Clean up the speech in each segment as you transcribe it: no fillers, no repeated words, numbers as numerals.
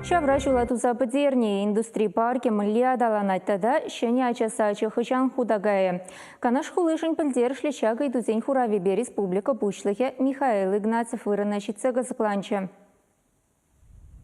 Ҫавра ҫула туса пӗтернӗ индустри паркӗ мӗнле аталанать тата ҫӗнӗ ача сачӗ хӑҫан хута кайӗ? Канаш хулишӗн пӗлтерӗшлӗ ҫак ыйтусен хуравӗпе республика Пуҫлӑхӗ Михаил Игнатьев вырӑна ҫитсе кӑсӑкланчӗ.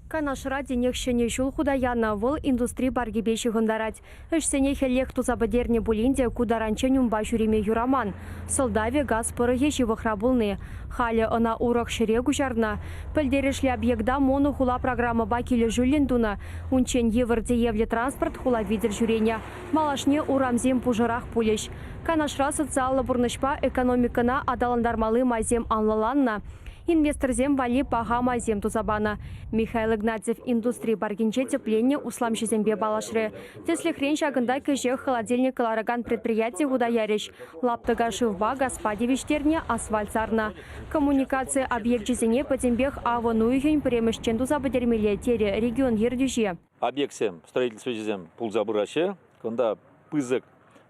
Канашра тинех ҫӗнӗ ҫул хута янӑ, вӑл индустри паркӗпе ҫыхӑнтарать. Ӗҫсене хӗллех туса пӗтернӗ пулин те ку таранччен унпа ҫӳреме юраман. Сӑлтавӗ газ пӑрӑхӗ ҫывӑхра пулни. Халӗ ӑна урӑх ҫӗре куҫарнӑ. Пӗлтерӗшлӗ объекта монохула программӑпа килӗшӳллӗн тунӑ. Унччен йывӑр тиевлӗ транспорт хула витӗр ҫӳренӗ. Малашне урамсем пушӑрах пулӗҫ. Канашра социаллӑ пурнӑҫпа экономикӑна аталантармалли майсем анлӑланнӑ. Инвесторсем валли паха майсем туса панӑ. Михаил Игнатьев индустри паркӗнче тӗпленнӗ усламҫӑсемпе паллашрӗ. Тӗслӗхрен, ҫакӑнта кӗҫех холодильник кӑларакан предприяти хута ярӗҫ. Лаптӑка шывпа, газпа тивӗҫтернӗ, асфальт сарнӑ. Коммуникаци объекчӗсене пӗтӗмпех авӑн уйӑхӗн пӗрремӗшчен туса пӗтермелле, терӗ регион ертӳҫи. Объектсем, строительство ӗҫӗсем пулса пыраҫҫӗ. Кунта пысӑк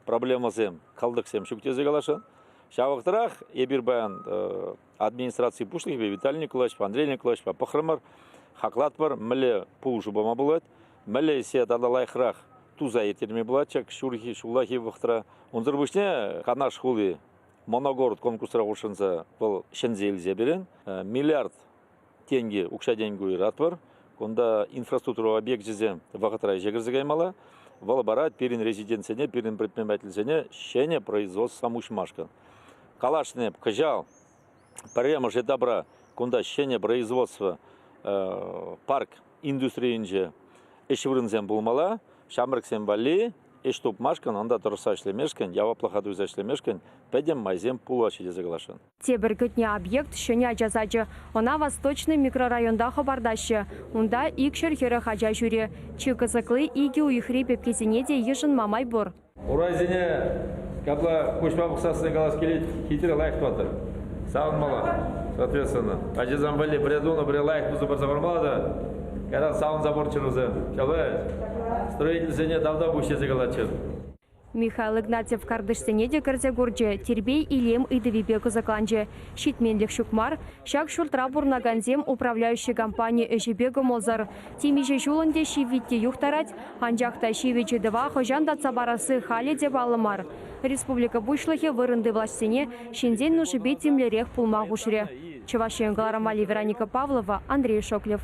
проблемӑсем, кӑлтӑксем ҫук тесе каласшӑн. Ҫав вӑхӑтрах эпир паян администраци пуҫлӑхӗпе Виталий Николаевичпа, Андрей Николаевичпа пӑхрӑмӑр, хаклатпӑр, мӗнле пулӑшу пама пулать, мӗнле ӗҫе тата лайӑхрах туса ирттерме пулать ҫак ҫурхи, ҫуллахи вӑхӑтра. Унсӑр пуҫне Канаш хули Моногород конкурсра хутшӑнса вӑл ҫӗнсе илсе пирӗн миллиард тенкӗ укҫа-тенкӗ уйӑратпӑр. Кунта инфраструктура объекчӗсем вӑхӑтра ӗҫе кӗрсе каймалла. Вӑл парать пирӗн резидентсене, пирӗн предпринимательсене ҫӗнӗ производствӑсем уҫмашкӑн. Калашнӑ кӑҫал пӗрремӗш этапра кунта ҫӗнӗ производство парк индустрийӗнче ӗҫ вырӑнсем пулмалла. Ҫамрӑксем валли ӗҫ тупмашкӑн, унта тӑрӑшса ӗҫлемешкӗн, яваплӑха туйса ӗҫлемешкӗн пӗтӗм майсем пулаҫҫӗ тесе каласшӑн. Тепӗр кӗтнӗ объект ҫӗнӗ ача сачӗ. Ӑна Восточный микрорайонта хӑпартаҫҫӗ. Унта 240 ача ҫӳрӗ. Чи кӑсӑкли, икӗ уйӑхри пепкесене те йышӑнма май пур. Урайсене капла куҫпа пӑхсассӑн калас килет, хитре лайӑх тӑватӑр. Савӑнмалла, соответственно. Ачасем валли пӗре тунӑ, пӗре лайӑх туса парса пармалла та, кайран савӑнса пурччӑр вӗсем. Ҫапла строительсене тавтапуҫ тесе калатчӗ. Михаил Игнатьев картишсене те кӗрсе курчӗ, тирпей-илем ыйтӑвӗпе кӑсӑкланчӗ. Ҫитменлӗх ҫук мар, ҫак ҫуртра пурӑнакансем управляющи компани ӗҫӗпе кӑмӑлсӑр. Темиҫе ҫул ӗнтӗ ҫиввитти юхтарать, анчах та ҫивӗч ыйтӑва хӑҫан татса парасси халӗ те паллӑ мар. Республика Пуҫлӑхӗ вырӑнти влаҫсене ҫынсен нушипе тимлӗрех пулма хушрӗ. Чӑваш Ен кӑларӑмали Вероника Павлова, Андрей Шоклев.